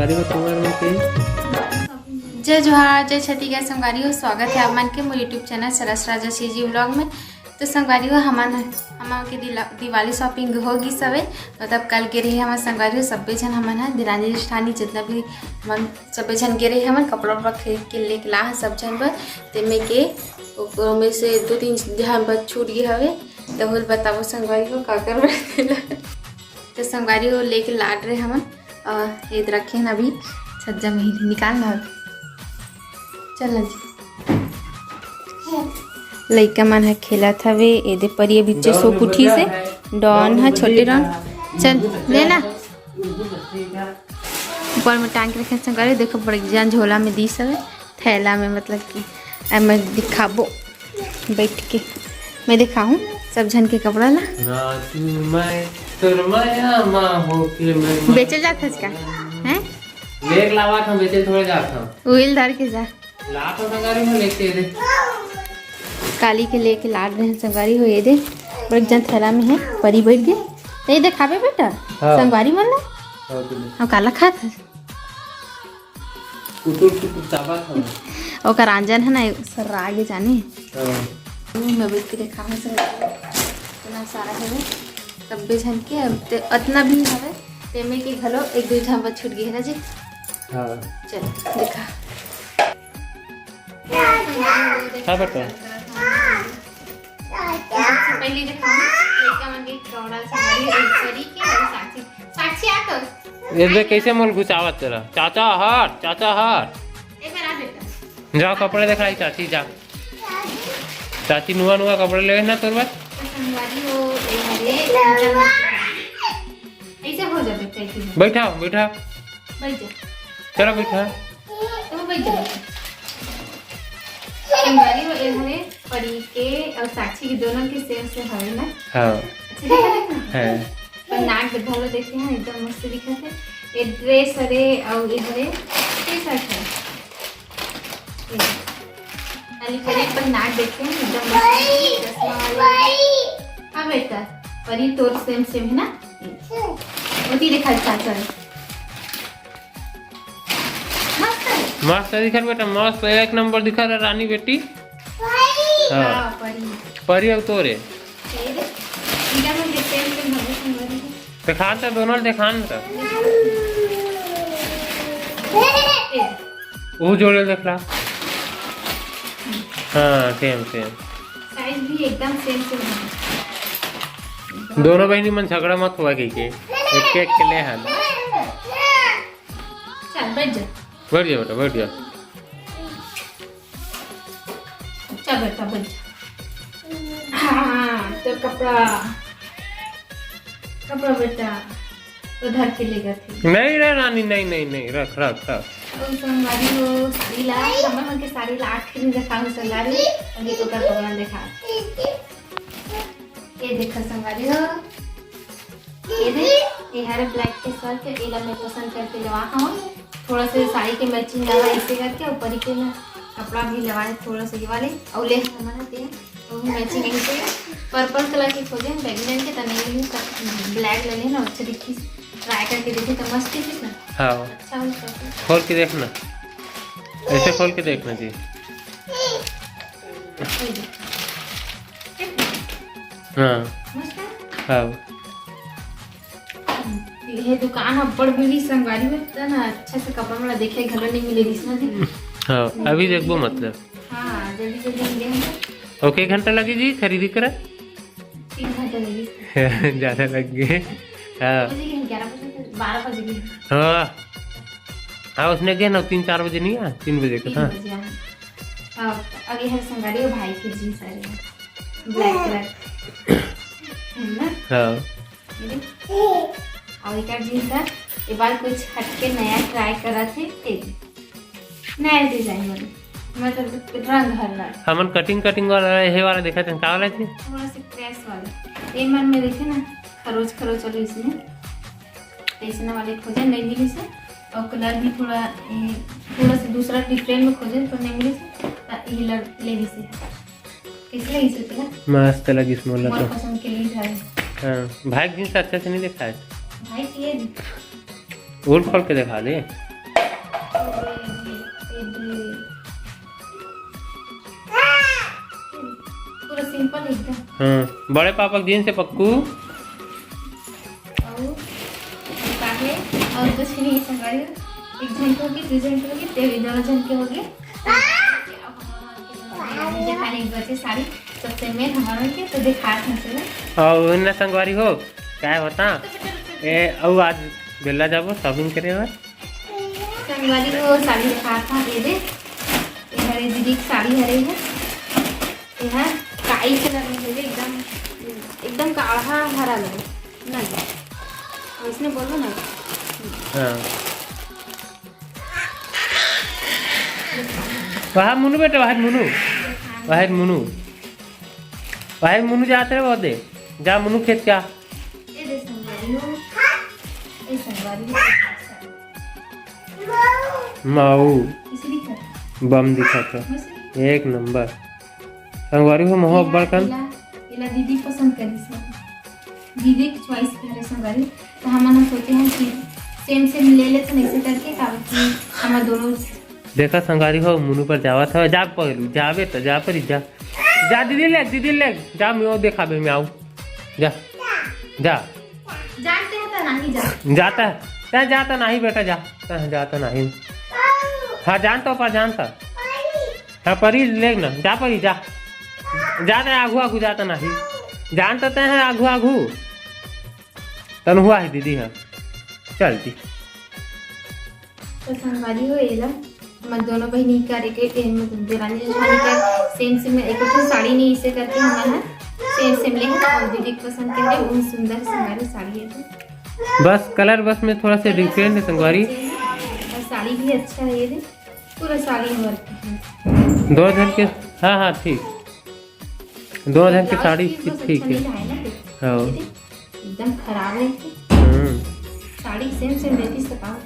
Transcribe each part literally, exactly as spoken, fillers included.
अरे वो तुम्हारे मन के जय जोहार, जय छत्तीसगढ़ संगवारी हो, स्वागत है आप मन के मोर YouTube चैनल सरस राजा सीजी व्लॉग में। तो संगवारी हो, हमन हमन के दिला- दिवाली शॉपिंग हो गिस हवे। मतलब कल गे रहे हमन संगवारी हो, सब्बे झन हमन ह दिरानी जेठानी जितना भी हमन सब्बे झन गे रहे हमन कपड़ा उपड़ा खरीद के लेके ला ह सब झन बर। ते में के ओकर में से दो तीन झन बर छूट गे हवे। तो होल बताबो संगवारी हो का करबे तेला। तो संगवारी हो लेके लाड रहे हमन। और ये रखे हैं अभी छज्जा में ही निकाल ना। चल ना जी। लइका मन ह खेलत हवे, एदे परी अभी चे सो के उठी से। डॉन ह छोटे डॉन। चल ले ना। ऊपर में टांग के रखे संगवारी, देखो बड़े जान झोला में दीस हवे, थैला में, मतलब कि अब मैं दिखाबो बैठ के, मैं दिखाहूँ सब झन के कपड़ा ला। नाचू मैं तोर माया मा होके मैं बेचल जात हस का? हैं? लेक लावा था, बेचल थोड़े जात था। उइल धर के जा। लात हो संगवारी हो लेके दे। काली के लेके लाड रहे संगवारी हो, ये दे। बड़े जन थैला में है, परी बैठ गए। नहीं दिखाबे बेटा, हाँ। संगवारी मन ला। हाँ, तो ले। हम काला खात है। कुतुर कुतुर चाबा था। ओकर आंजन है ना, सर आगे जाने। हाँ। मैं बैठ के देखा हूँ संगवारी। इतना सारा है, तब्बे झन के, अब ते, अतना भी हवे, तेमे के घलो एक दो झन बर छूट गए है ना जी। हाँ। चल, दिखा। हाँ, बेटा। सबसे पहले दिखाओ ना, लइका मन के कपड़ा संगवारी, एक परी के और साक्षी। साक्षी आ तो। ये देख कैसे मुंह घुसावत तेरा। चाचा हर, चाचा हर। ए मेरा बेटा। जाओ कपड़े दिखाई चाची, जा। चाची नुआ नुआ कपड़े ले ना तोर बर। तो संगवारी हो, ए हरे, ऐसे हो जाबे, ऐसे हो। बैठा, बैठा। बैठ जा। चलो बैठा। तो बैठ जा। संगवारी हो, ए हरे परी के और साक्षी के दोनों के सेम सेम हवे ना। हाँ। अच्छा दिखा देख ना। है। पर नाक घलो देखे हैं, एकदम मस्त दिखत है। ये ड्रेस हरे और ये हरे टी शर्ट है। ये खाली पहले पर नाक देखे हैं, एकदम मस्त चश्मा वाली। हाँ बेटा, परी तोर सेम सेम है ना? ओती देखा चाचा है। मस्त है। मस्त दिखत बेटा, मस्त एक नंबर दिखत है रानी बेटी। हाँ। हाँ, परी। परी अब तोरे। ये दे। इनका मन के सेम सेम हवे संगवारी हो। दिखा तो दोनों दिखा न तो। ये। वो जोड़े देख ला। हाँ, सेम सेम। साइज भी एकदम सेम सेम है। दोनों बहिनी मन झगड़ा मत हुआ कहिके। एक एक के ले हन। चल बैठ जा। बैठ जा बेटा, बैठ जा। चल बेटा, बैठ जा। हाँ, तो कपड़ा, कपड़ा बेटा, उधर के लेगा थे। नहीं रे रानी, नहीं, नहीं, नहीं, रख, रख, रख। और संगवारी हो, साड़ी ला, हमर मन के साड़ी ला, आखिर में दिखाऊं संगवारी, अभी तो का कपड़ा दिखा। ये देखो संगवारी हो, ये दे, ये हरे ब्लैक के शर्ट, एला मैं पसंद करके लेवा हूँ। थोड़ा सा साड़ी के मैचिंग वाला ऐसे करके ऊपर के ना कपड़ा भी लेवाए थोड़ा सा ये वाले, और ले हमारा ते वो भी मैचिंग ऐसे पर्पल कलर के खोजे हम बैगनी रंग के, तने ये भी ब्लैक ले लेना, अच्छा दिखी, ट्राई करके देखे तो मस्त दिखी ना। हाँ। अच्छा हो सकता है। खोल के देखना, ऐसे खोल के देखना जी। ये दे। हाँ। मस्त है? हाँ। ये दुकान अब्बड़ मिली संगवारी में, त ना अच्छा से कपड़ा वाला देखे घलो नहीं मिले रिस ना जी। हाँ, अभी देखबो मतलब। हाँ, जल्दी जल्दी मिले हम। ओके, घंटा लगी जी खरीदी करे? तीन घंटा लगी। ज्यादा लग गए। हाँ। बजे के ग्यारह बजे के, बारह बजे के। हाँ। हाँ, उसने गए ना तीन चार बजे नहीं आया, तीन बजे का तीन था। बजे आया। हाँ, अब ये है संगवारी भाई के जींस आ रही है, ब्लैक कलर। है ना? हाँ। ये देख। और एक जींस है, ये बार कुछ हटके नया ट्राई करा थे, ये देख। नया डिजाइन वाले, मतलब रंग हर रंग। हमन कटिंग कटिंग वाला, ये वाला देखा थे, का वाला थे? थोड़ा सा प्रेस वाला। ये मन में देखे ना, खरोच खरोच वाले इसमें। ऐसे वाले खोजे नहीं मिली से, और कलर भी थोड़ा, ए, थोड़ा सा दूसरा डिफरेंट में खोजे तो नहीं मिली से, तो ये लड़-, ले भी से। कैसे लगी से तेला? मस्त लगिस मोला मोर तो। पसंद के लिए है। हाँ, भाई जींस अच्छा से नहीं दिखाए। भाई के ये ओल्ड खोल के दिखा दे। एकदम। हाँ, बड़े पापा के जींस हे पक्कू। अउ का हे? अउ कुछ नहीं संगवारी हो। एक झन के होगे, दू झन के होगे, ते भी दोनों झन के होगे। अब हमन के जेठानी बचे साड़ी, सबसे मेन हमन के तो दिखात हन चलो। अउ इन्ना संगवारी हो, का होता? ए, अउ आज बेला जाबो shopping करे बर। संगवारी हो, साड़ी दिखात हन, ये दे, ये हरे दीदी के साड़ी हरे हे। एहा काई कलर में हेवे, एकदम, एकदम गाढ़ा हरा लगे ना जी, वैसने बोलो ना। हाँ। बाहर मुनू बेटा, बाहर मुनू, बाहर मुनू, बाहर मुनू जात रहे वो दे, जा मुनू खेत का। ए दे संगवारी हो, ए संगवारी हो, माऊ। इसी दिखा। बम दिखा था। मस्त। एक नंबर। संगवारी हो, मोह अब्बड़ कन। एला, एला दीदी पसंद करिस हे। दीदी के choice के हरे संगवारी। तो हमन ह सोचे हन कि same same ले लेथन ऐसे करके, काबर कि हमर दोनों देखा संगवारी हो, मुनू पर जावत हवे। जा पहलू, जाबे त जा परी, जा। जा दीदी ले, दीदी ले। जा, मैं वो देखाबे, मैं आऊ। जा। जा। जानते हैं तो नहीं जा। जाता है। तै जाता नहीं बेटा, जा। तै जाता नहीं। हाँ, जानता पर जानता। हाँ, परी ले ना, जा परी, जा। जा तै आगू, आगू जाता नहीं। जानता तै है आगू, आगू। तन हुआ है दीदी, हाँ। चल जी। तो संगवारी हो, एला हमर दोनों बहिनी कर एक, एक, मतलब देरानी जेठानी कर same same एक ठो साड़ी नहीं, इसे करके हमन ह same same ले हन। और दीदी के पसंद के लिए बहुत सुंदर संगवारी साड़ी है तो। बस colour बस में थोड़ा सा different है संगवारी। और साड़ी भी अच्छा है, ये दे पूरा साड़ी work है। दोनों झन के, हाँ, हाँ, ठीक। दोनों झन के साड़ी ठीक है। हाँ। एकदम खराब है। हम्म। साड़ी same same रहती से का?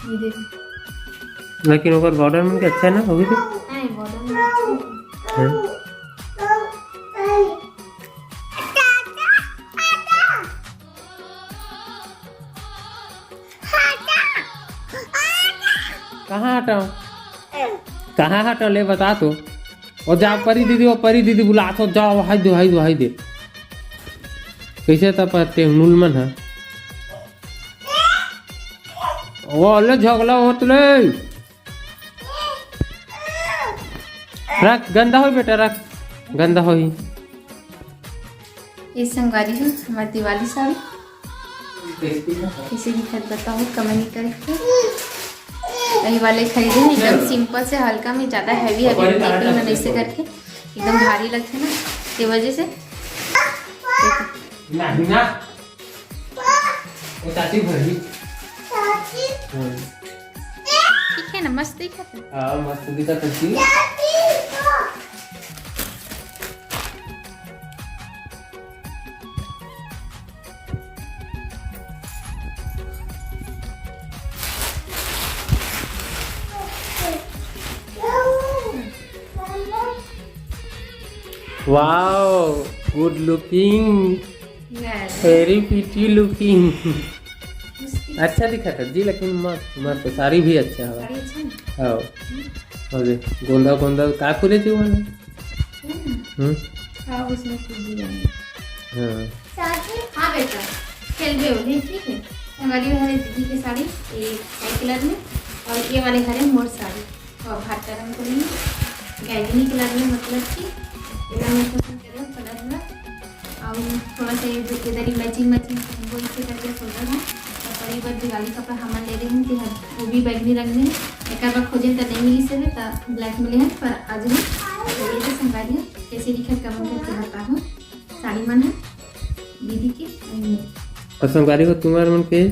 ये देखो। लेकिन ओकर border मन के अच्छा है ना, होगी तो? हाँ, border मन अच्छा है। हाँ। कहाँ हटाओ? कहाँ हटाओ? ले बता तो। ओ जा परी दीदी, ओ परी दीदी बुलात हो, जाओ, हाय दे, हाय दे, हाय दे। कैसे त पत्ते नुलमन है। ओ ले झगला होत ले। रख, गंदा होई बेटा, रख, गंदा होई। ये संगवारी हो हमार दिवाली साड़ी। कैसे दिखत बताओ, comment करके। यही वाले खरीदे हैं, एकदम simple से, हल्का में, ज़्यादा heavy heavy नहीं, नहीं ऐसे करके एकदम भारी लगते ना, ये वजह से। नहीं ना। वो चाची भरी। चाची। हाँ। ठीक है ना, मस्त दिखत है। हाँ, मस्त दिखत है जी। चाची। Wow, good looking, नहीं। Very pretty looking। अच्छा दिखत है जी, लेकिन मस्त, मस्त, साड़ी भी अच्छा है। साड़ी अच्छा है? हाँ। हम्म। और ये गोंदा, गोंदा का फूले जी वो? हम्म। हम्म। हाँ, उसमें फूल भी है। हाँ। हाँ बेटा, खेलबे हो नहीं, ठीक है। हमारी हरे दीदी के साड़ी, ये sky colour में, और ये वाले हरे मोर साड़ी। और भाटा रंग को नहीं, बैंगनी colour में, मतलब कि एला मैं पसंद करे हूँ colour ला। और थोड़ा सा ये जो इधर ही matching matching वो इसे करके सोचा था। और परी बर दिवाली कपड़ा हमन ले रहे हैं कि हम वो भी बैंगनी रंग में है। एक बार खोजे तो नहीं मिली से तो black मिले हैं, पर आज भी ये तो संगवारी है। कैसे दिखत comment करके बताओ। साड़ी मन है दीदी के। और संगवारी हो तुम्हार मन के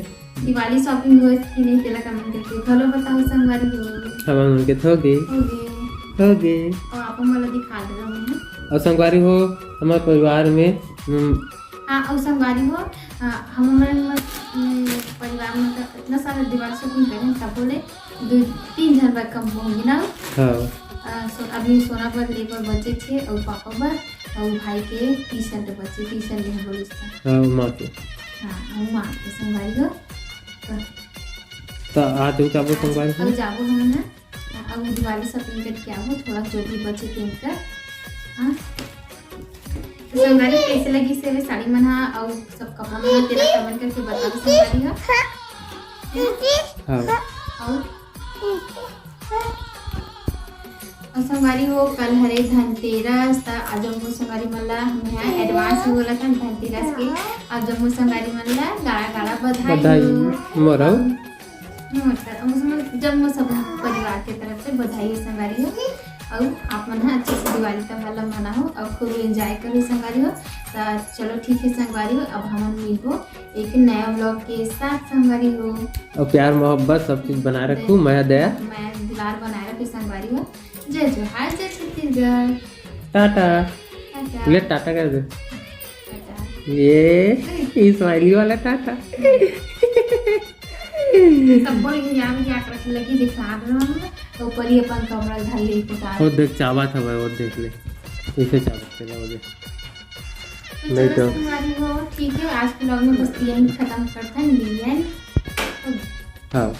दिवाली shopping होए कि नहीं, तेला comment करके घलो बताओ संगवारी हो। हमर मन के थोगे। होगे। होगे। और आप मन ला दिखा दे रहा हूँ। और संगवारी हो, हमारे परिवार में, हम्म, हाँ, और संगवारी हो, अ, हम मन, हम्म, परिवार में तो इतना सारा दिवाली shopping करें, तब बोले दो तीन झन बर कम होंगे ना। हाँ। अ, सो-, अभी सोना बर ले बर बचे थे और पापा बर और भाई के T-shirt बचे, T-shirt ले बोले उसका। हाँ, माँ के। हाँ, और माँ के संगवारी हो। तो तो आज हम जाबो संगवारी हो। अब जाबो हम ना, अब दिवाली shopping करके आबो, थोड़ा जो भी बचे तेन कर। हाँ? तो संगवारी, कैसे लगिस हे साड़ी मन हा अउ सब कपड़ा मन हा, तेला comment करके बताओ संगवारी हो। हाँ। अउ, अउ संगवारी हो, कल हरे धनतेरस, त आज जम्मो संगवारी मन ला हमन हा advance में बोलत हन धनतेरस के। अब जम्मो संगवारी मन ला गाड़ा गाड़ा बधाई बधाई हो। मोर अउ मोर तर-, मोर जम्मो सब परिवार के तरफ से बधाई हो संगवारी हो। अउ आप मन ह अच्छे से दिवाली त्योहार ला मनाओ अउ खूब enjoy करो संगवारी हो। त चलो ठीक है संगवारी हो, अब हमन मिलबो एक नया vlog के साथ संगवारी हो। अउ प्यार मोहब्बत सब चीज बनाए रखू, मया दया। मया दुलार बनाए रखू संगवारी हो। जय जोहार, जय छत्तीसगढ़। टाटा। टाटा। ले टाटा कर दे। टाटा। ये smiley वाला टाटा। सब बोल के यार, क्या कर लगी दिखा रहा हूँ। तो ऊपर ही अपन कमरा धर ले, पुकार। वो देख, चावत हवय, वो देख ले। इसे चावत चला, वो देख। तो नहीं चलो तो। संगवारी हो, ठीक है, आज के vlog में बस यहीं खत्म करते हैं, the end। हाँ।